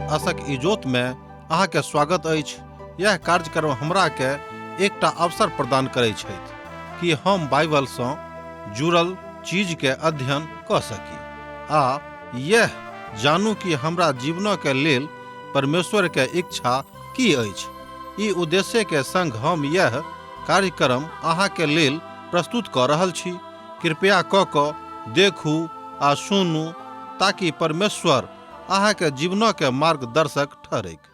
आशक इजोत में अहाँ के स्वागत अछि। यह कार्यक्रम हमरा के एकटा अवसर प्रदान करै छथि कि हम बाइबल सँ जुड़ल चीज के अध्ययन कऽ सकी आ यह जानू कि हमरा जीवन के लेल परमेश्वर के इच्छा की अछि। ई उद्देश्य के संग हम यह कार्यक्रम अहाँ के लेल प्रस्तुत कऽ रहल छी। कृपया कऽ कऽ देखू आ सुनू ताकि परमेश्वर अहाँ के जीवन के मार्गदर्शक ठहरैक।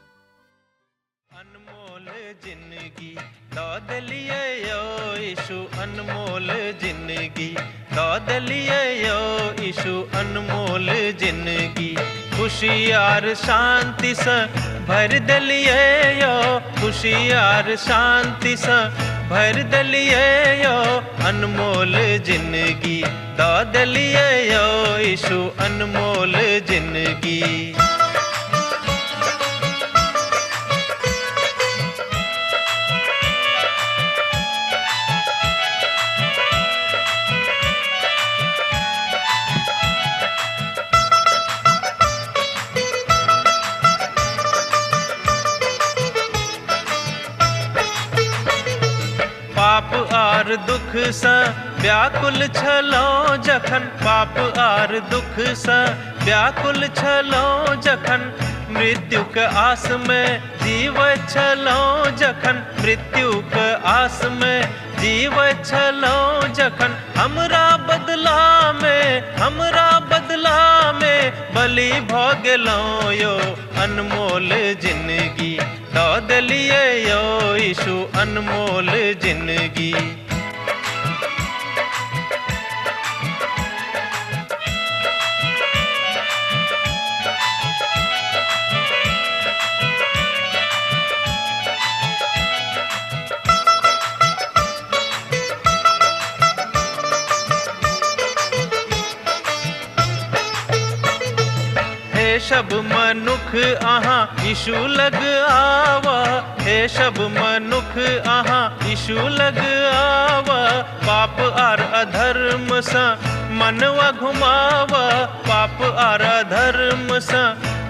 अनमोल जिंदगी दऽ देलियै यौ यीशु, अनमोल जिंदगी दऽ देलियै यौ यीशु, अनमोल जिंदगी खुशी आर शांतिसँ भरि देलियै यौ, खुशी आर शांतिसँ भरि देलियै यौ, अनमोल जिंदगी दऽ देलियै यौ यीशु, अनमोल जिंदगी। पाप आर दुख सँ व्याकुल छलहुँ जखन, पाप आर दुख सँ व्याकुल छलहुँ जखन, मृत्युक आस में जीवैत छलहुँ जखन, मृत्युक आस में जीवैत छलहुँ जखन, हमरा बदला में, हमरा बदला में बलि भऽ गेलहुँ यौ, अनमोल जिंदगी दऽ देलियै यौ यीशु, अनमोल जिंदगी। हे सब मनुख अहाँ यीशु लग आवा, हे सब मनुख अहाँ यीशु लग आवा, पाप आर अधर्म सँ मनवा घुमावा, पाप आर अधर्म सँ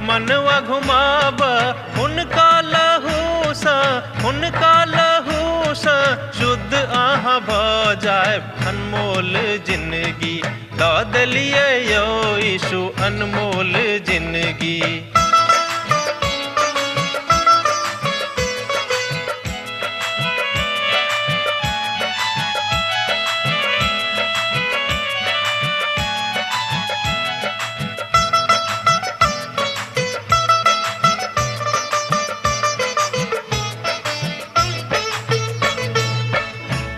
मनवा घुमावा, हुनका लहू सँ, हुनका लहू सँ शुद्ध अहाँ भऽ जायब, अनमोल जिंदगी दऽ देलियै यौ यीशु, अनमोल जिंदगी।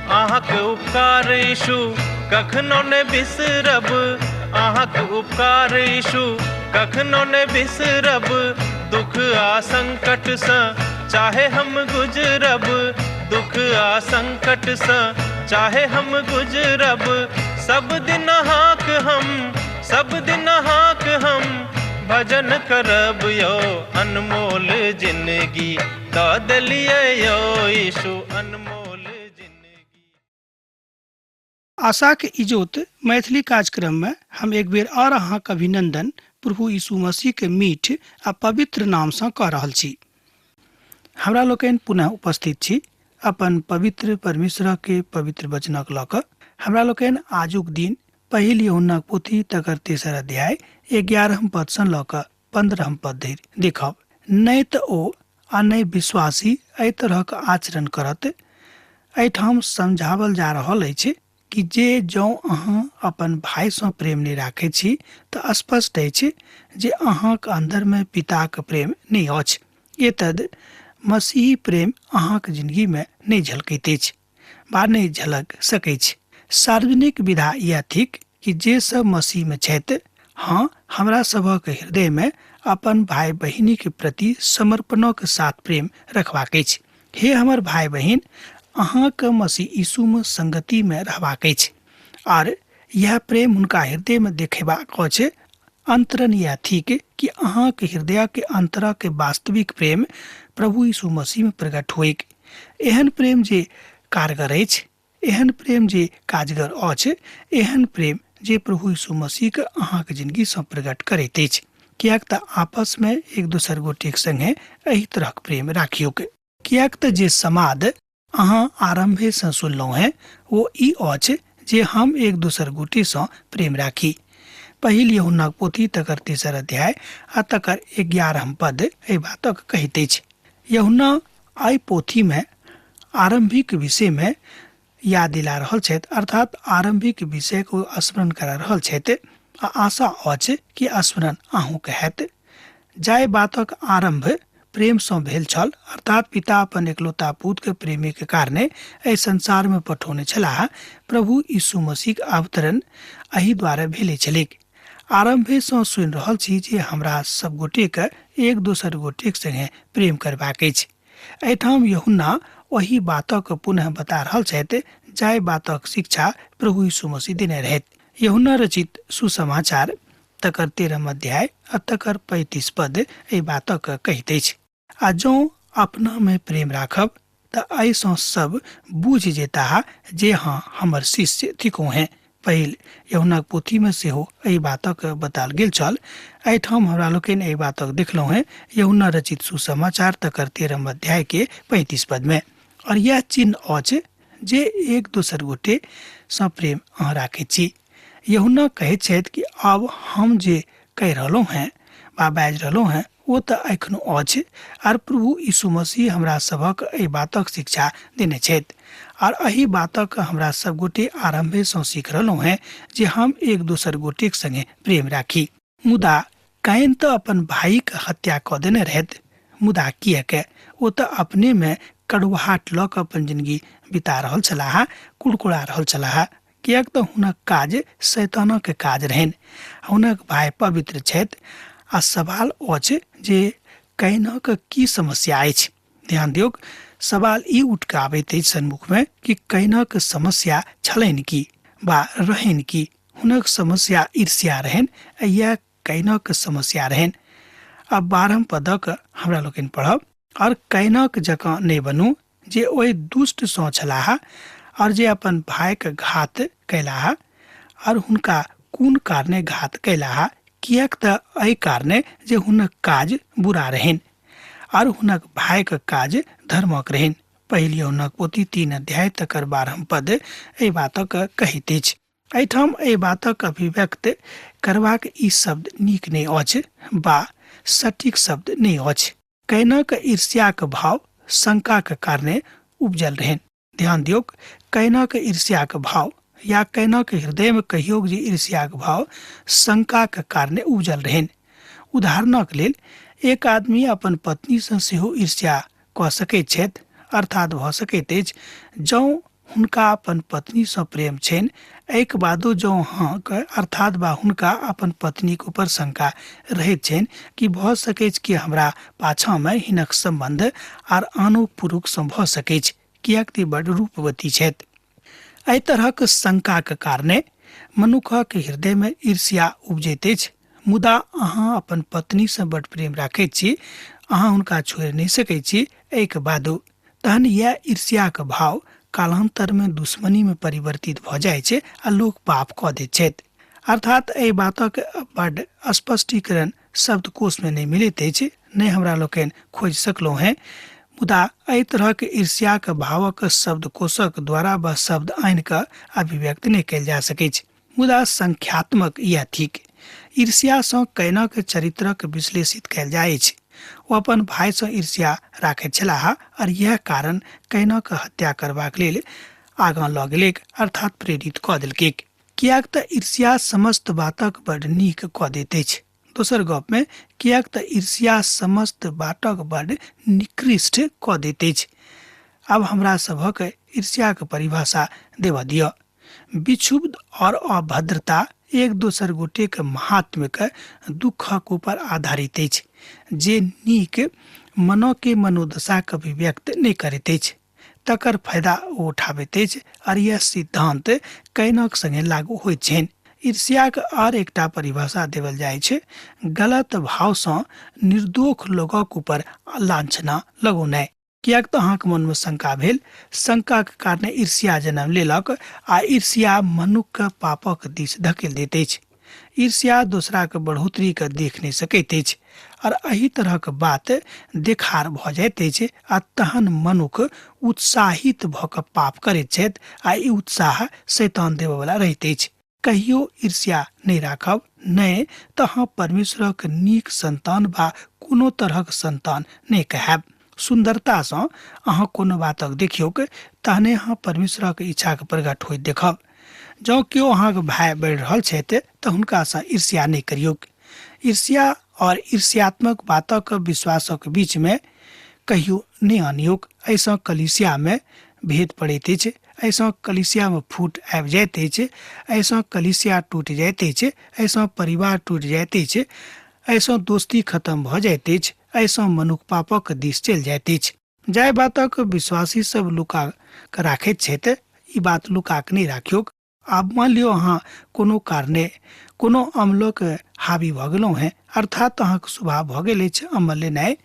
अहाँके उपकार यीशु कखनो ने बिसरब, अहाँके उपकार यीशु कखनो ने बिसरब, दुख आ संकट सँ चाहे हम गुजरब, दुख आ संकट सँ चाहे हम गुजरब, सब दिन अहाँक हम, सब दिन अहाँक हम भजन करब यौ, अनमोल जिंदगी दऽ देलियै यौ यीशु, अनमोल जिंदगी। आशाक इजोत मैथिली कार्यक्रम में हम एक बेर और अहाँक अभिनंदन प्रभु यीशु मसीह के मीठ आ पवित्र नाम सँ कऽ रहल छी। हमरा लोकनि पुनः उपस्थित छी अपन पवित्र परमेश्वर के पवित्र वचनक लऽ कऽ। हमरा लोकनि आजुक दिन पहिल यूहन्नाक पोथी तकर तेसर अध्याय 11 पद सँ लऽ कऽ 15 पद धरि देखब। नहि तऽ ओ आ नहि विश्वासी एहि तरहक आचरण करत। एहिठाम समझावल जा रहल अछि कि जे जँ अहाँ अपन भाइसँ प्रेम नहि राखै छी तऽ स्पष्ट अछि जे अहाँक अन्दरमे पिताक प्रेम नहि अछि। एतद मसीही प्रेम अहाँक जिंदगीमे नहि झलकैत अछि वा नहि झलक सकैछ। सार्वजनिक विधा इएह थिक कि जे सब मसीहमे छथि, हाँ, हमरा सभक हृदयमे अपन भाइ बहिनीक प्रति समर्पणक साथ प्रेम रखबाक अछि। हे हमर भाइ बहिन, अहाँक मसीह यीशुमे संगतिमे रहबाक अछि आर यैह प्रेम हुनका हृदयमे देखेबाक अछि। अंतरन यैह थिक कि अहाँक हृदयक अंतरक वास्तविक प्रेम प्रभु यीशु मसीहमे प्रकट होइक। एहन प्रेम जे कारगर अछि, एहन प्रेम जे काजगर अछि, एहन प्रेम जे प्रभु यीशु मसीहके अहाँक जिंदगीसँ प्रकट करैत अछि। किएक तऽ आपसमे एक दोसर गोटेक सङ्गे एहि तरहक प्रेम राखियौक। किएक तऽ जे समाद अहाँ आरम्भेसँ सुनलहुँ हेँ ओ ई अछि जे हम एक दोसर गोटेसँ प्रेम राखी। पहिल यूहन्नाक पोथी तकर तेसर अध्याय आ तकर 11 पद एहि बातक कहैत अछि। यूहन्ना एहि पोथीमे आरम्भिक विषयमे याद दिला रहल छथि, अर्थात आरम्भिक विषयक ओ स्मरण करा रहल छथि आ आशा अछि कि स्मरण अहूँके हैत। जाहि बातक आरम्भ प्रेमसँ भेल छल, अर्थात पिता अपन एकलौता पुत्रके प्रेमीके कारणे एहि संसारमे पठौने छलाह, प्रभु यीशु मसीहक अवतरण एहि द्वारे भेले छलैक। आरम्भेसँ सुनि रहल छी जे हमरा सब गोटेके एक दोसर गोटेक संगे प्रेम करबाक अछि। एहिठाम यूहन्ना ओहि बातक पुनः बता रहल छथि जाहि बातक शिक्षा प्रभु यीशु मसीह देने रहथि। यूहन्ना रचित सुसमाचार तकर 13 अध्याय आ तकर 35 पद एहि बातक कहैत अछि। आ जँ अपनामे प्रेम राखब तऽ एहिसँ सब बुझि जेताह जे हँ हमर शिष्य थिकहुँ हेँ। पहिल यूहन्नाक पोथीमे सेहो एहि बातक बतायल गेल छल। एहिठाम हमरा लोकनि एहि बातक देखलहुँ हेँ यूहन्ना रचित सुसमाचार तकर 13 अध्याय के 35 पदमे। और यह चिन्ह अछि जे एक दोसर गोटे सँ प्रेम अहाँ राखैत छी। यूहन्ना कहैत छथि कि आब हम जे कहि रहलहुँ हेँ वा बाजि रहलहुँ हेँ ओ तऽ एखनो अछि आर प्रभु यीशु मसीह हमरा सभक एहि बातक शिक्षा देने छथि आर एहि बातक हमरा सब गोटे आरम्भेसँ सीख रहलहुँ हेँ जे हम एक दोसर गोटेक संगे प्रेम राखी। मुदा काइन तऽ अपन भाइक हत्या कऽ देने रहथि, मुदा किएक? ओ तऽ अपनेमे कड़ुआहट लऽ कऽ अपन जिनगी बिता रहल छलाह, कुड़कुड़ा रहल छलाह, किएक तऽ हुनक काज शैतानक काज रहनि। हुनक भाय पवित्र छथि आ सवाल अछि जे कैनक की समस्या अछि। ध्यान दियौक, सवाल ई उठि कऽ आबैत अछि सन्मुखमे कि कैनक समस्या छलनि की वा रहनि की। हुनक समस्या ईर्ष्या रहनि आ इएह कैनक समस्या रहनि। आब 12 पदक हमरा लोकनि पढ़ब। और कैनक जकाँ नहि बनू जे ओहि दुष्टसँ छलाह और जे अपन भाइक घात कयलाह और हुनका कोन कारणे घात कयलाह, किएक तऽ एहि कारणे जे हुनक काज बुरा रहनि और हुनक भाइक काज धर्मक रहनि। पहिल यूहन्नाक पोथी 3 अध्याय तकर 12 पद एहि बातक कहैत अछि। एहिठाम एहि बातक अभिव्यक्त करबाक ई शब्द नीक नहि अछि वा सटीक शब्द नहि अछि। कैनक ईर्ष्याक भाव शंकाक कारणे उपजल रहनि। ध्यान दियौक, कैनक ईर्ष्याक भाव या कैनक हृदयमे कहियौक जे ईर्ष्याक भाव शंकाक कारणे उपजल रहनि। उदाहरणक लेल एक आदमी अपन पत्नीसँ सेहो ईर्ष्या कऽ सकैत छथि, अर्थात भऽ सकैत अछि जँ हुनका अपन पत्नीसँ प्रेम छनि, एहिके बादो जँ अहाँके अर्थात वा हुनका अपन पत्नीक ऊपर शंका रहैत छनि कि भऽ सकैछ कि हमरा पाछाँमे हिनक सम्बन्ध आर आनो पुरुषसँ भऽ सकैछ, किएक तऽ बड रूपवती छथि। एहि तरहक शंकाक कारणे मनुखक हृदयमे ईर्ष्या उपजैत अछि। मुदा अहाँ अपन पत्नीसँ बड प्रेम राखैत छी, अहाँ हुनका छोड़ि नहि सकैत छी, एहिके बादो तहन इएह ईर्ष्याक भाव कालान्तरमे दुश्मनीमे परिवर्तित भऽ जाइ छै आ लोक पाप कऽ दैत छथि। अर्थात एहि बातक बड स्पष्टीकरण शब्दकोशमे नहि मिलैत अछि, नहि हमरा लोकनि खोजि सकलहुँ हेँ। मुदा एहि तरहक ईर्ष्याक भावक शब्दकोशक द्वारा वा शब्द आनि कऽ अभिव्यक्त नहि कयल जा सकैछ। मुदा संख्यात्मक इएह थिक। ईर्ष्यासँ कैनक चरित्रक विश्लेषित कयल जाइछ। ओ अपन भाइसँ ईर्ष्या राखैत छलाह और इएह कारण कैनक हत्या करबाक लेल आगाँ लऽ गेलैक, अर्थात प्रेरित कऽ देलकैक। किएक तऽ ईर्ष्या समस्त बातक बड नीक कऽ दैत अछि। दोसर गपमे किएक तऽ ईर्ष्या समस्त बाटक बड निकृष्ट कऽ दैत अछि। आब हमरा सभक ईर्ष्याक परिभाषा देबऽ दिअ। विक्षुब्ध और अभद्रता एक दोसर गोटेक महात्म्यके दुःखक ऊपर आधारित अछि, जे नीक मनोके मनोदशाके अभिव्यक्त नहि करैत अछि, तकर फायदा ओ उठाबैत अछि और यह सिद्धांत कैनक संगे लागू होइत छनि। ईर्ष्याक आर एकटा परिभाषा देवल जाइ छै, गलत भावसँ निर्दोष लोकक ऊपर लांछना लगौनाइ। किएक तऽ अहाँके मनमे शंका भेल, शंकाके कारणे ईर्ष्या जन्म लेलक आ ईर्ष्या मनुक्खके पापक दिस धकेल दैत अछि। ईर्ष्या दोसराके बढ़ोतरीके देख नहि सकैत अछि आओर एहि तरहक बात देखार भऽ जाइत अछि आ तहन मनुख उत्साहित भऽ कऽ पाप करैत छथि आ ई उत्साह शैतान देबयवला रहैत अछि। कहियो ईर्ष्या नहि राखब, नहि तऽ अहाँ परमेश्वरक नीक संतान वा कोनो तरहक संतान नहि कहायब। सुन्दरतासँ अहाँ कोनो बातक देखियौक तहने अहाँ परमेश्वरक इच्छाक प्रकट होइत देखब। जँ केओ अहाँक भाय बढ़ि रहल छथि तऽ हुनकासँ ईर्ष्या नहि करियौक। ईर्ष्या आओर ईर्ष्यात्मक बातक विश्वासक बीचमे कहियो नहि आनियौक। एहिसँ कलीसियामे भेद पड़ैत अछि, एहिसँ कलीसियामे फूट आबि जाइत अछि, एहिसँ कलीसिया टूटि जाइत अछि, एहिसँ परिवार टूटि जाइत अछि, एहिसँ दोस्ती खतम भऽ जाइत अछि, एहिसँ मनुख पापक दिस चलि जाइत अछि। जाहि बातक विश्वासी सब लुका कऽ राखैत छथि, ई बात लुका कऽ नहि राखियौक। आब मान लियौ अहाँ कोनो कारणे कोनो अम्लक हावी भऽ गेलहुँ हेँ, अर्थात अहाँके स्वभाव भऽ गेल अछि अम्ल लेनाइ,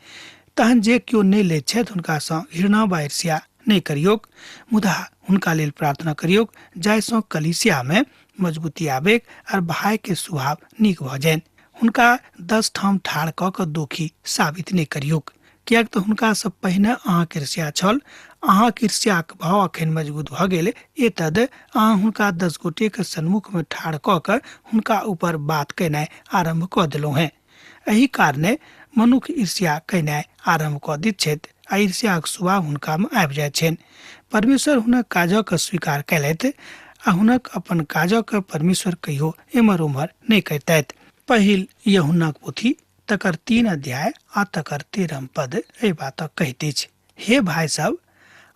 तहन जे केओ नहि लैत छथि हुनकासँ घृणा वा ईर्ष्या नहि करियौक, मुदा हुनका लेल प्रार्थना करियौक जाहिसँ कलीसियामे मजबूती आबैक आर भायके स्वभाव नीक भऽ जानि। हुनका 10 ठाम ठाढ़ कऽ कऽ दोखी साबित नहि करियौक, किएक तऽ हुनकासँ पहिने अहाँके ईर्ष्या छल। अहाँके ईर्ष्याक भाव अखन मजबूत भऽ गेल, एतद अहाँ हुनका 10 गोटेके सन्मुखमे ठाढ़ कऽ कऽ हुनका ऊपर बात केनाइ आरम्भ कऽ देलहुँ हेँ। एहि कारणे मनुख ईर्ष्या केनाइ आरम्भ कऽ दैत छथि आ ईर्ष्याक स्वभाव हुनकामे आबि जाइत छनि। परमेश्वर हुनक काजक स्वीकार कयलथि आ हुनक अपन काजक परमेश्वर कहियो एम्हर ओम्हर नहि करितथि। पहिल यूहन्नाक पोथी तकर 3 अध्याय आ तकर 13 पद एहि बातक कहैत अछि, हे भाय सब,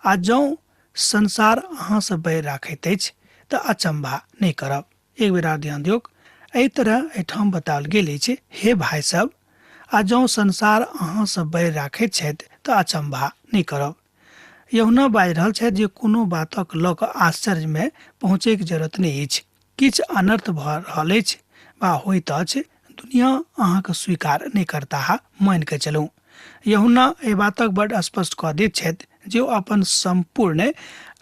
आ जँ संसार अहाँसँ बैर राखैत अछि तऽ अचम्भा नहि करब। एक बेर आर ध्यान दियौक, एहि तरह एहिठाम बताओल गेल अछि, हे भाय सब, आ जँ संसार अहाँसँ बैर राखैत छथि तऽ अचम्भा नहि करब। यूहन्ना बाजि रहल छथि जे कोनो बातक लऽ कऽ आश्चर्यमे पहुँचैके जरूरत नहि अछि। किछु अनर्थ भऽ रहल अछि वा होइत अछि, दुनिया अहाँके स्वीकार नहि करताह, मानि कऽ चलू। यूहन्ना एहि बातक बड स्पष्ट कऽ दैत छथि जे ओ अपन सम्पूर्ण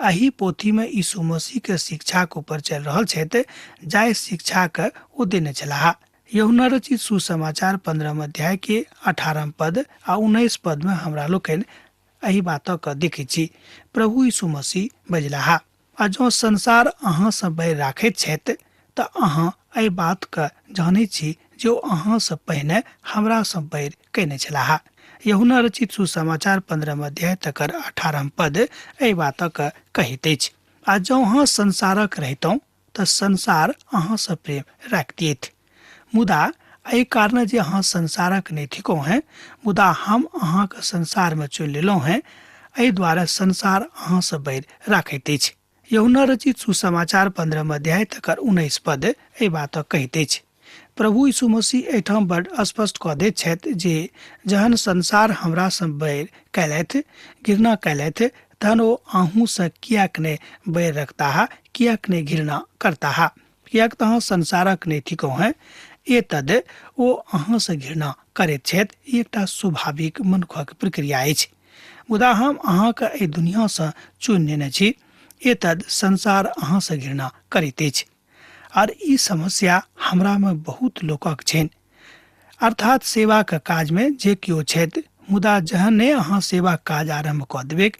एहि पोथीमे यीशु मसीहके शिक्षाक ऊपर चलि रहल छथि, जाहि शिक्षाके ओ देने छलाह। यूहन्ना रचित सुसमाचार 15 अध्याय के 18 पद आ 19 पदमे हमरा लोकनि एहि बातक देखैत छी। प्रभु यीशु मसीह बजलाह, आ जँ संसार अहाँसँ बैर राखैत छथि तऽ अहाँ एहि बातके जानैत छी जे ओ अहाँसँ पहिने हमरासँ बैर कयने छलाह। यूहन्ना रचित सुसमाचार 15 अध्याय तकर 18 पद एहि बातक कहैत अछि, आ जँ अहाँ संसारक रहितहुँ तऽ संसार अहाँसँ प्रेम राखितियथि, मुदा एहि कारणे जे अहाँ संसारक नहि थिकहुँ हेँ, मुदा हम अहाँके संसारमे चुनि लेलहुँ हेँ, एहि दुआरे संसार अहाँसँ बैर राखैत अछि। यूहन्ना रचित सुसमाचार 15 अध्याय तकर 19 पद एहि बातक कहैत अछि। प्रभु यीशु मसीह एहिठाम बड स्पष्ट कऽ दैत छथि जे जहन संसार हमरासँ बैर कयलथि, घृणा कयलथि, तहन ओ अहूँसँ किएक नहि बैर रखताह, किएक नहि घृणा करताह? किएक तऽ अहाँ संसारक नहि थिकहुँ हेँ, एतद ओ अहाँसँ घृणा करैत छथि। ई एकटा स्वाभाविक मनुखक प्रक्रिया अछि। मुदा हम अहाँके एहि दुनियासँ चुनि नेने छी, एतद संसार अहाँसँ घृणा करैत अछि। आर ई समस्या हमरामे बहुत लोकक छनि, अर्थात सेवाके काजमे जे केओ छथि, मुदा जहने अहाँ सेवा काज आरम्भ कऽ देबैक,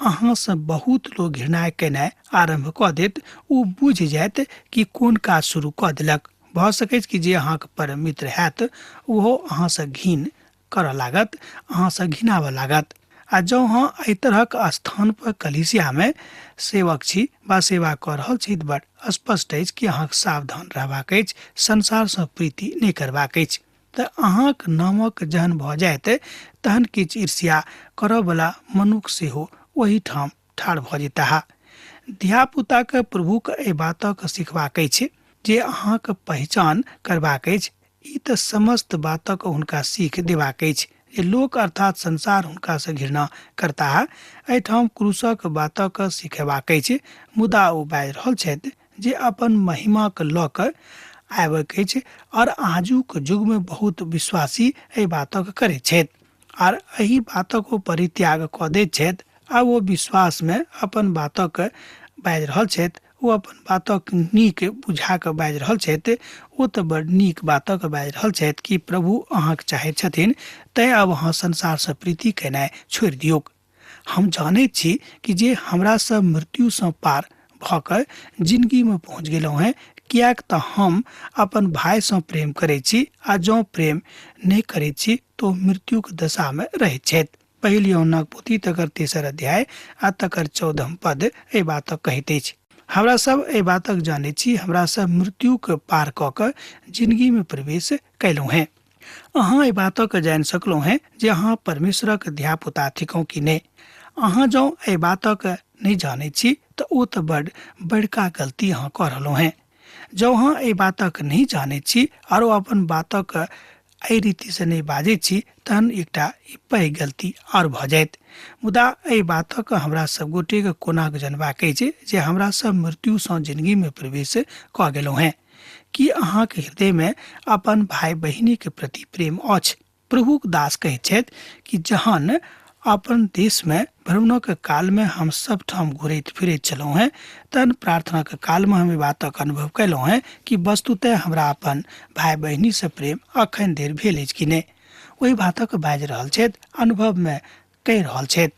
अहाँसँ बहुत लोक घृणा केनाइ आरम्भ कऽ देत। ओ बुझि जायत कि कोन काज शुरू कऽ देलक। भऽ सकैछ कि जे अहाँके परम मित्र हैत ओहो अहाँसँ घिन करऽ लागत, अहाँसँ घिनाबऽ लागत। आ जँ अहाँ एहि तरहक स्थान पर कलीसियामे सेवक छी वा सेवा कऽ रहल छी तऽ बड स्पष्ट अछि कि अहाँके सावधान रहबाक अछि, संसारसँ प्रीति नहि करबाक अछि। तऽ अहाँक नामक जहन भऽ जायत तहन किछु ईर्ष्या करऽवला मनुख सेहो ओहिठाम ठाढ़ भऽ जेताह। धियापुताके प्रभुके एहि बातक सिखबाक अछि जे अहाँके पहिचान करबाक अछि। ई तऽ समस्त बातक हुनका सीख देबाक अछि जे लोक अर्थात संसार हुनकासँ घृणा करताह। एहिठाम क्रूसक बातक सिखेबाक अछि, मुदा ओ बाजि रहल छथि जे अपन महिमाक लऽ कऽ आबैक अछि। आओर आजुक युगमे बहुत विश्वासी एहि बातक करैत छथि आर एहि बातक ओ परित्याग कऽ दैत छथि आ ओ विश्वासमे अपन बातक बाजि रहल छथि। ओ अपन बातक नीक बुझा कऽ बाजि रहल छथि। ओ तऽ बड़ नीक बातक बाजि रहल छथि कि प्रभु अहाँके चाहैत छथिन, तैँ आब अहाँ संसारसँ प्रीति केनाइ छोड़ि दियौक। हम जानैत छी कि जे हमरा सब मृत्युसँ पार भऽ कऽ जिनगीमे पहुँच गेलहुँ हेँ, किएक तऽ हम अपन भायसँ प्रेम करैत छी, आ जँ प्रेम नहि करैत छी तऽ ओ मृत्युक दशामे रहैत छथि। पहिल यूहन्नाक पोथी तकर तेसर अध्याय आ तकर 14 पद एहि बातक कहैत अछि। हमरा सब एहि बातक जानैत छी, हमरा सब मृत्युक पार कऽ कऽ जिनगीमे प्रवेश कयलहुँ हेँ। अहाँ एहि बातक जानि सकलहुँ हेँ जे अहाँ परमेश्वरक धियापुता थिकहुँ कि नहि। अहाँ जँ एहि बातक नहि जानैत छी तऽ ओ तऽ बड़ बड़का गलती अहाँ कऽ रहलहुँ हेँ। जँ अहाँ एहि बातक नहि जानैत छी आरो अपन बातक एहि रीतिसँ नहि बाजैत छी तहन एकटा ई पैघ गलती आओर भऽ जायत। मुदा एहि बातक हमरा सब गोटेके कोना जनबाक अछि जे हमरा सब मृत्युसँ जिनगीमे प्रवेश कऽ गेलहुँ हेँ। की अहाँके हृदयमे अपन भाय बहिनीके प्रति प्रेम अछि? प्रभुक दास कहैत छथि कि जहन अपन देशमे भ्रमणक कालमे हम सब ठाम घुरैत फिरैत छलहुँ हेँ, तहन प्रार्थनाक कालमे हम ई बातक अनुभव कयलहुँ हेँ कि वस्तुतः हमरा अपन भाय बहिनीसँ प्रेम अखन धरि भेल अछि कि नहि। ओहि बातक बाजि रहल छथि, अनुभवमे कहि रहल छथि।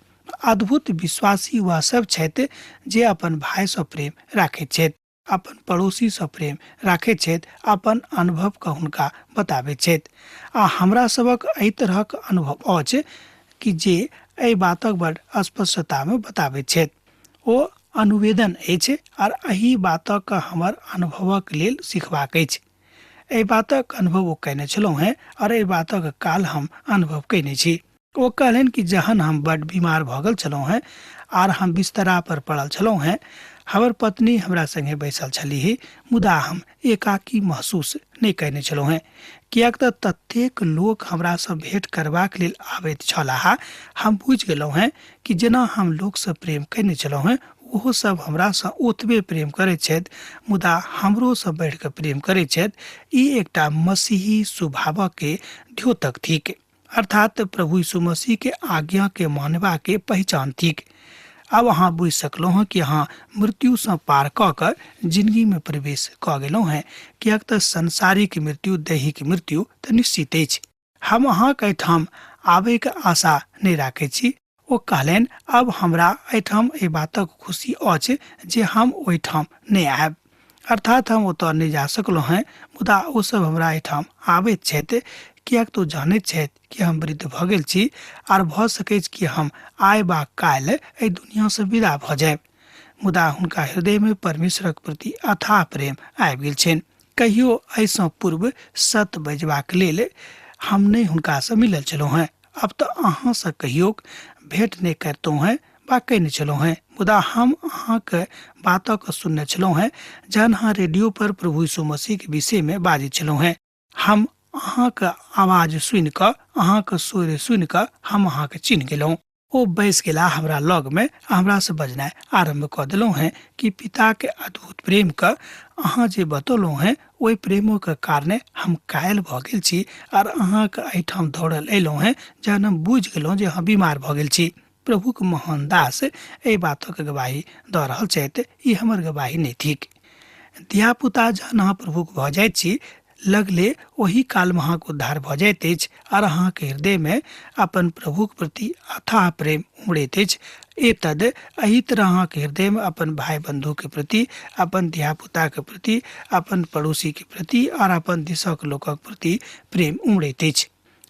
अद्भुत विश्वासी वह सब छथि जे अपन भायसँ प्रेम राखैत छथि, अपन पड़ोसीसँ प्रेम राखैत छथि, अपन अनुभवके हुनका बताबैत छथि। आ हमरा सभक एहि तरहक अनुभव अछि कि जे एहि बातक बड़ स्पष्टतामे बताबैत छथि। ओ अनुवेदन अछि आर एहि बातक हमर अनुभवक लेल सिखबाक अछि। एहि बातक अनुभव ओ कयने छलहुँ हेँ आओर एहि बातक काल हम अनुभव कयने छी। ओ कहलनि कि जहन हम बड बीमार भऽ गेल छलहुँ हेँ आर हम बिस्तरा पर पड़ल छलहुँ हेँ, हमर पत्नी हमरा संगे बैसल छलीह, मुदा हम एकाकी महसूस नहि कयने छलहुँ हेँ, किएक तऽ ततेक लोक हमरासँ भेँट करबाक लेल आबैत छलाह। हम बुझि गेलहुँ हेँ कि जेना हम लोकसँ प्रेम कयने छलहुँ हेँ ओहो सब हमरासँ ओतबे प्रेम करैत छथि, मुदा हमरोसँ बढ़िकऽ प्रेम करैत छथि। ई एकटा मसीही स्वभावके द्योतक थिक, अर्थात प्रभु यीशु मसीह के आज्ञा के मानबा के पहचान थिक। आब अहाँ बुझि सकलहुँ हँ कि अहाँ मृत्युसँ पार कऽ कऽ जिनगीमे प्रवेश कऽ गेलहुँ हेँ, किएक तऽ संसारिक मृत्यु, दैहिक मृत्यु तऽ निश्चित अछि। हम अहाँक एहिठाम आबैके आशा नहि राखैत छी। ओ कहलनि, आब हमरा एहिठाम एहि बातक खुशी अछि जे हम ओहिठाम नहि आयब। अर्थात हम ओतऽ नहि जा सकलहुँ हेँ, मुदा ओ सब हमरा एहिठाम आबैत छथि, किएक तऽ ओ जानैत छथि कि हम वृद्ध भऽ गेल छी आर भऽ सकैछ कि हम आइ वा काल्हि एहि दुनियासँ विदा भऽ जायब। मुदा हुनका हृदयमे परमेश्वरक प्रति अथाह प्रेम आबि गेल छनि। कहियो एहिसँ पूर्व सत बजबाक लेल हम नहि हुनकासँ मिलल छलहुँ हेँ। अब तऽ अहाँसँ कहियो भेँट नहि करितहुँ हेँ वा कयने छलहुँ हेँ, मुदा हम अहाँके बातक सुनने छलहुँ हेँ जहन अहाँ रेडियो पर प्रभु यीशु मसीहके विषयमे बाजैत छलहुँ हेँ। हम अहाँके आवाज सुनि कऽ, अहाँके स्वर सुनि कऽ हम अहाँके चिन्ह गेलहुँ। ओ बैस गेला हमरा लगमे आ हमरासँ बजनाइ आरम्भ कऽ देलहुँ हेँ कि पिताके अद्भुत प्रेमके अहाँ जे बतौलहुँ हेँ ओहि प्रेमोके कारणे हम कायल भऽ गेल छी आर अहाँके एहिठाम दौड़ल अयलहुँ हेँ जहन हम बुझि गेलहुँ जे अहाँ बीमार भऽ गेल छी। प्रभुक महान दास एहि बातक गवाही दऽ रहल छथि, ई हमर गवाही नहि थिक। धियापुता जहन अहाँ प्रभुक भऽ जाइत छी लगले ओही कालमे अहाँके उद्धार भऽ जाइत अछि आर अहाँके हृदयमे अपन प्रभुक प्रति अथाह प्रेम उमड़ैत अछि। एतद एहि तरह अहाँके हृदयमे अपन भाय बन्धुके प्रति, अपन धियापुताके प्रति, अपन पड़ोसीके प्रति आर अपन देशक लोकक प्रति प्रेम उमड़ैत अछि।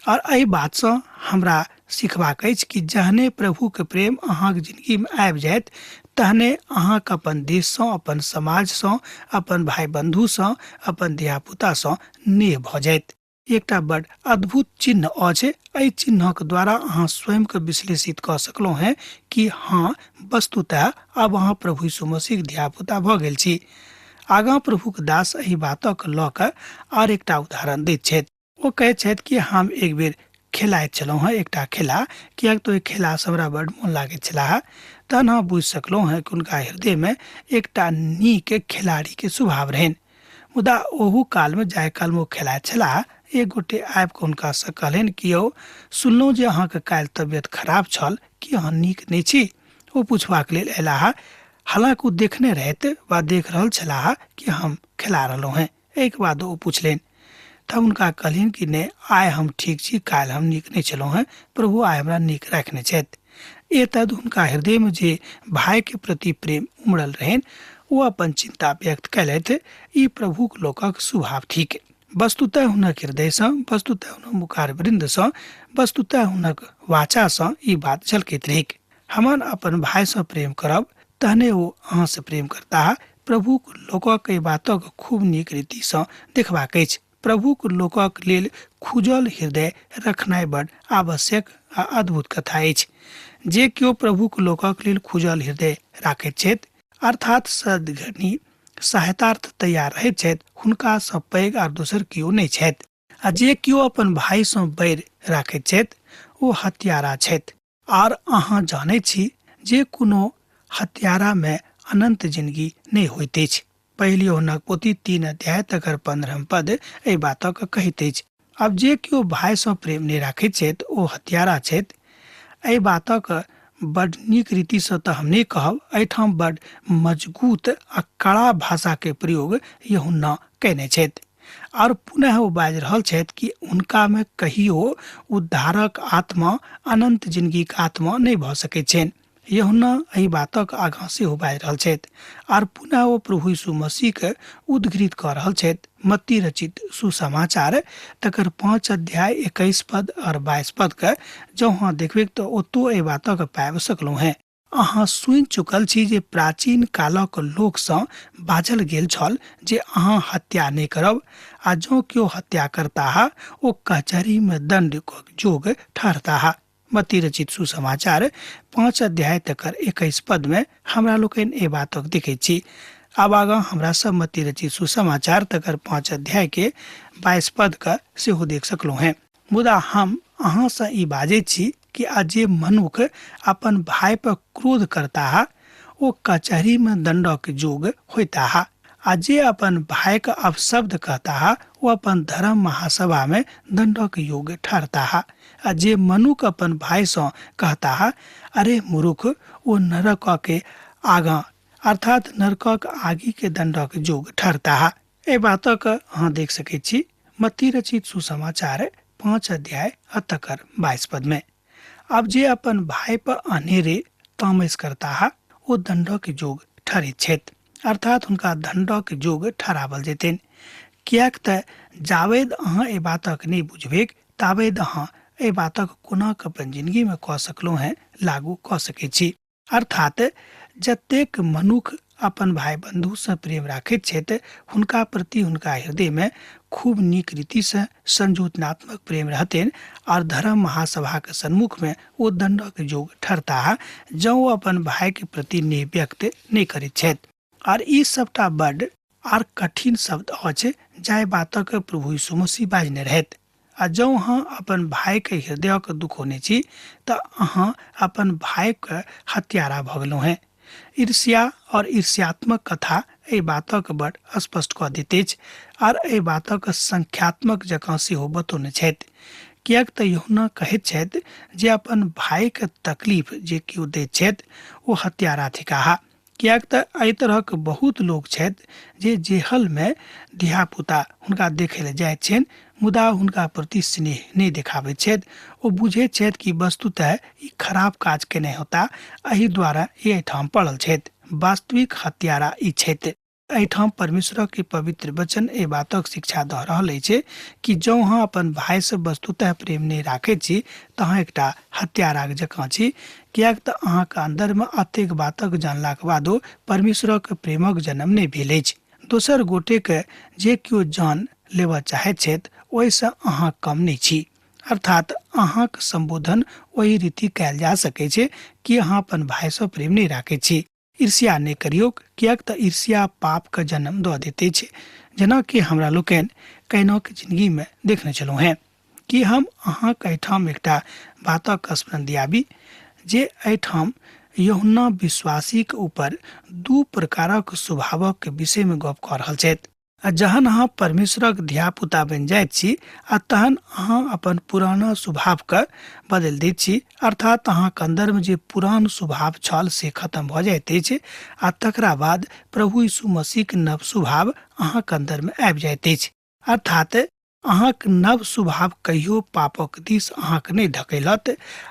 और एहि बातसँ हमरा सिखबाक अछि कि जहने प्रभुके प्रेम अहाँके जिनगीमे आबि जायत तहने अहाँके अपन देशसँ, अपन समाजसँ, अपन भाय बन्धुसँ, अपन धियापुतासँ नेह भऽ जायत। एकटा बड़ अद्भुत चिन्ह अछि। एहि चिन्हक द्वारा अहाँ स्वयंके विश्लेषित कऽ सकलहुँ हेँ कि हँ, वस्तुतः आब अहाँ प्रभु यीशु मसीहक धियापुता भऽ गेल छी। आगाँ प्रभुक दास एहि बातक लऽ कऽ आर एकटा उदाहरण दैत छथि। ओ कहैत छथि कि हम एक बेर खेलाइत छलहुँ हेँ एकटा खेला, किएक तऽ ओहि खेलासँ हमरा बड्ड मोन लागैत छलाह। तहन हम बुझि सकलहुँ हेँ कि हुनका हृदयमे एकटा नीक खेलाड़ीके स्वभाव रहनि। मुदा ओहू कालमे जाहि कालमे ओ खेलाइत छलाह, एक गोटे आबि कऽ हुनकासँ कहलनि कि यौ, सुनलहुँ जे अहाँके काल्हि तबियत खराब छल, की अहाँ नीक नहि छी? ओ पुछबाक लेल अयलाह। हालांकि ओ देखने रहथि वा देख रहल छलाह कि हम खेला रहलहुँ हेँ। एहिके बाद ओ पुछलनि तब हुनका कहलियनि कि नहि, आइ हम ठीक छी, काल्हि हम नीक नहि छलहुँ हेँ, प्रभु आइ हमरा नीक राखने छथि। एतद हुनका हृदयमे जे भाइके प्रति प्रेम उमड़ल रहनि ओ अपन चिन्ता व्यक्त कयलथि। ई प्रभुक लोकक स्वभाव थिक। वस्तुतः हुनक हृदयसँ, वस्तुतः हुनक मुखार वृन्दसँ, वस्तुतः हुनक वाचासँ ई बात झलकैत रहैक। हमन अपन भाइसँ प्रेम करब तहने ओ अहाँसँ प्रेम करताह। प्रभुक लोकक एहि बातक खूब नीक रीतिसँ देखबाक अछि। प्रभुक लोकक लेल खुजल हृदय रखनाइ बड आवश्यक आ अद्भुत कथा अछि। जे केओ प्रभुक लोकक लेल खुजल हृदय राखैत छथि, अर्थात सदघनी सहायतार्थ तैयार रहैत छथि, हुनकासँ पैघ आर दोसर केओ नहि छथि। आ जे केओ अपन भाइसँ बैर राखैत छथि ओ हत्यारा छथि। आर अहाँ जानैत छी जे कोनो हत्यारामे अनन्त जिनगी नहि होइत अछि। पहिल यूहन्नाक पोथी 3 अध्याय तकर 15 पद एहि बातक कहैत अछि। आब जे केओ भाइसँ प्रेम नहि राखैत छथि ओ हत्यारा छथि। एहि बातक बड नीक रीतिसँ तऽ हम नहि कहब, एहिठाम बड मजगूत आ कड़ा भाषाके प्रयोग यूहन्ना कयने छथि। आर पुनः ओ बाजि रहल छथि कि हुनकामे कहियो उद्धारक आत्मा, अनन्त जिनगीक आत्मा नहि भऽ सकैत छनि। यूहन्ना एहि बातक आगाँ सेहो बाजि रहल छथि। आर पुनः ओ प्रभु यीशु मसीहके उद्घृत कऽ रहल छथि। मत्ती रचित सुसमाचार तकर 5 अध्याय 21 पद और 22 पदके जँ अहाँ देखबै तऽ ओतौ एहि बातक पाबि सकलहुँ हेँ। अहाँ सुनि चुकल छी जे प्राचीन कालक लोकसँ बाजल गेल छल जे अहाँ हत्या नहि करब, आ जँ केओ हत्या करताह ओ कचहरीमे दण्ड जोग ठहरताह। मत्ती रचित सुसमाचार 5 अध्याय तकर 21 पदमे हमरा लोकनि एहि बातक देखैत छी। आब आगाँ हमरा सब मत्ती रचित सुसमाचार तकर 5 अध्याय के 22 पद के सेहो देख सकलहुँ हेँ। मुदा हम अहाँसँ ई बाजैत छी कि आ जे मनुख अपन भाय पर क्रोध करताह ओ कचहरी में दंडक जोग होइताह, आ जे अपन भाय के अपशब्द कहताह ओ अपन धर्म महासभा में दंडक योग्य ठहरताह, आ जे मनुख अपन भाय सँ कहताह अरे मूर्ख, ओ नरक के आगाँ अर्थात नरकक आगि के दंडक जोग ठहरताह। एहि बातक अहाँ देख सकैत छी मत्ती रचित सुसमाचार 5 अध्याय आ तकर 22 पद में। आब जे अपन भाय पर अनेरे तामस करताह ओ दंडक जोग ठहरैत छथि, अर्थात हुनका दंडक जोग ठहरावल जेतनि। किएक तऽ जावेद अहाँ एहि बातक नहि बुझबैक तावेद अहाँ एहि बातक कोना कऽ अपन जिंदगी में कऽ सकलहुँ हेँ लागू कऽ सकैत छी। अर्थात जतेक मनुख अपन भाई बंधुसँ प्रेम राखैत छथि हुनका प्रति हुनका हृदयमे खूब नीक रीतिसँ संयोजनात्मक प्रेम रहतनि और धर्म महासभाक सन्मुखमे ओ दंडक जोग ठहरताह जँ ओ अपन भाईके प्रति नेह व्यक्त नहि करैत छथि। आर ई सबटा बड आर कठिन शब्द अछि जाहि बातक प्रभु यीशु मसीह बाजने रहथि। आ जँ अहाँ अपन भाईके हृदयके दुखौने छी तऽ अहाँ अपन भाईके हत्यारा भऽ गेलहुँ हेँ। ईर्ष्या और ईर्ष्यात्मक कथा एहि बातक बड स्पष्ट कऽ दैत अछि आर एहि बातक संख्यात्मक जकाँ सेहो बतौने छथि। किएक तऽ यूहन्ना कहैत छथि जे अपन भाईके तकलीफ जे केओ दैत छथि ओ हत्यारा थिकाह। किएक तऽ एहि तरहक बहुत लोक छथि जे जेहलमे धियापुता हुनका देखै लए जाइत छनि मुदा हुनका प्रति स्नेह नहि देखाबैत छथि। ओ बुझैत छथि कि वस्तुतः ई खराब काज केने होता, एहि द्वारा ई एहिठाम पड़ल छथि। वास्तविक हत्यारा ई छथि। एहिठाम परमेश्वरक के पवित्र वचन एहि बातक शिक्षा दऽ रहल अछि कि जँ अहाँ अपन भाइसँ वस्तुतः प्रेम नहि राखैत छी तऽ अहाँ एकटा हत्याराक जकाँ छी, किएक तऽ अहाँक अन्दरमे अतेक बातक जानलाक बादो परमेश्वरक प्रेमक जन्म नहि भेल अछि। दोसर गोटेके जे केओ जान लेबऽ चाहैत छथि ओहिसँ अहाँ कम नहि छी। अर्थात अहाँक सम्बोधन ओहि रीति कयल जा सकैत छै कि अहाँ अपन भाइसँ प्रेम नहि राखैत छी। ईर्ष्या नहि करियौक, किएक तऽ ईर्ष्या पापके जन्म दऽ दैत अछि, जेनाकि हमरा लोकनि कैनक जिनगीमे देखने छलहुँ हेँ। की हम अहाँक एहिठाम एकटा बातक स्मरण दियाबी जे एहिठाम यूहन्ना विश्वासीक ऊपर दू प्रकारक स्वभावक विषयमे गप कऽ रहल छथि। आ जहन अहाँ परमेश्वरक धियापुता बनि जाइत छी आ तहन अहाँ अपन पुराना स्वभावके बदलि दैत छी, अर्थात अहाँके अन्दरमे जे पुरान स्वभाव छल से खत्म भऽ जाइत अछि आ तकरा बाद प्रभु यीशु मसीहके नव स्वभाव अहाँके अन्दरमे आबि जाइत अछि। अर्थात अहाँक नव स्वभाव कहियो पापक दिस अहाँके नहि धकेलत।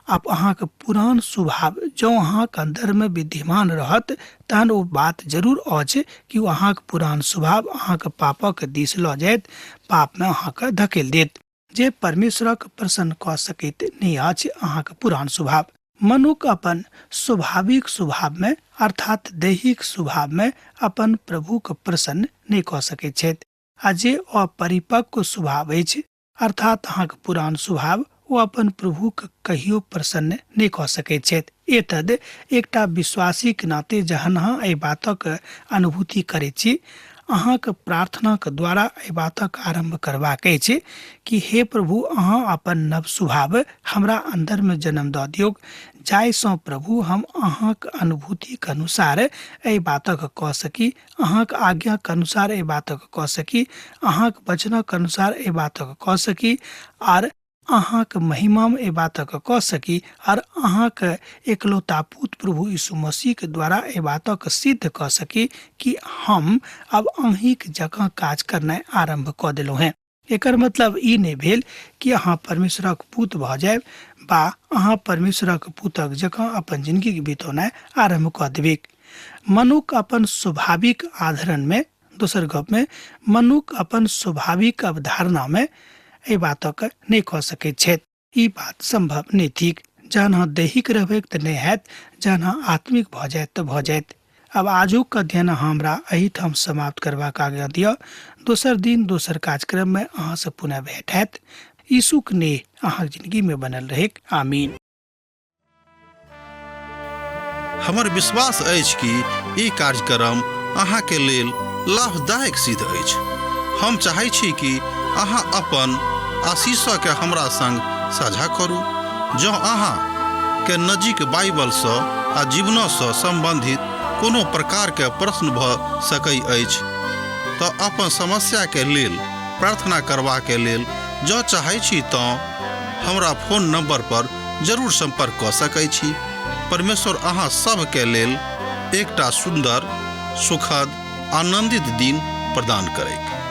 आब अहाँके पुरान स्वभाव जँ अहाँके अन्दरमे विद्यमान रहत तहन ओ बात जरूर अछि कि ओ अहाँके पुरान स्वभाव अहाँके पापक दिस लऽ जायत, पापमे अहाँके धकेल देत, जे परमेश्वरक प्रसन्न कऽ सकैत नहि अछि अहाँके पुरान स्वभाव। मनुख अपन स्वाभाविक स्वभावमे अर्थात दैहिक स्वभावमे अपन प्रभुके प्रसन्न नहि कऽ सकैत छथि आ जे अपरिपक्व स्वभाव अछि अर्थात अहाँके पुरान स्वभाव ओ अपन प्रभुके कहियो प्रसन्न नहि कऽ सकैत छथि। एतद एकटा विश्वासीक नाते जहन अहाँ एहि बातक अनुभूति करैत छी, अहाँके प्रार्थनाक द्वारा एहि बातक आरम्भ करबाक अछि कि हे प्रभु, अहाँ अपन नव स्वभाव हमरा अन्दरमे जन्म दऽ दियौक, जाहिसँ प्रभु हम अहाँक अनुभूतिक अनुसार एहि बातक कऽ सकी, अहाँक आज्ञाक अनुसार एहि बातक कऽ सकी, अहाँक वचनक अनुसार एहि बातक कऽ सकी आर अहाँक महिमामे एहि बातक कऽ सकी आर अहाँक एकलौता पुत्र प्रभु यीशु मसीहके द्वारा एहि बातक सिद्ध कऽ सकी कि हम अब अहीँक जकाँ काज करनाइ आरम्भ कऽ देलहुँ हेँ। एकर मतलब ई नहि भेल कि अहाँ परमेश्वरक पूत भऽ जायब बा अहाँ परमेश्वरक पूतक जकाँ अपन जिनगीक बितौनाइ आरम्भ कऽ देबैक। मनुख अपन स्वाभाविक आधरणमे, दोसर गपमे मनुख अपन स्वाभाविक अवधारणामे एहि बातक नहि कऽ सकैत छथि। ई बात सम्भव नहि थिक। जहन अहाँ दैहिक रहबैक तऽ नहि हैत, जहन अहाँ आत्मिक भऽ जायत तऽ भऽ जायत। आब आजुक अध्ययन अहाँ हमरा एहिठाम समाप्त करबाक आज्ञा दिअ। दोसर दिन दोसर कार्यक्रममे अहाँसँ पुनः भेंट हैत। यीशुक नेह अहाँक जिंदगीमे बनल रहैक। आमीन। हमर विश्वास अछि कि ई कार्यक्रम अहाँके लेल लाभदायक सिद्ध अछि। हम चाहै छी कि अहाँ अपन आशीषके हमरा संग साझा करू। जँ अहाँ के नजीक बाइबलसँ आ जीवनसँ सम्बन्धित कोनो प्रकारके प्रश्न भऽ सकै अछि तऽ अपन समस्याके लेल प्रार्थना करबाके लेल जँ चाहै छी तँ हमरा फोन नंबर पर जरूर संपर्क कऽ सकै छी। परमेश्वर अहाँ सभके लेल एकटा सुन्दर, सुखद, आनंदित दिन प्रदान करैक।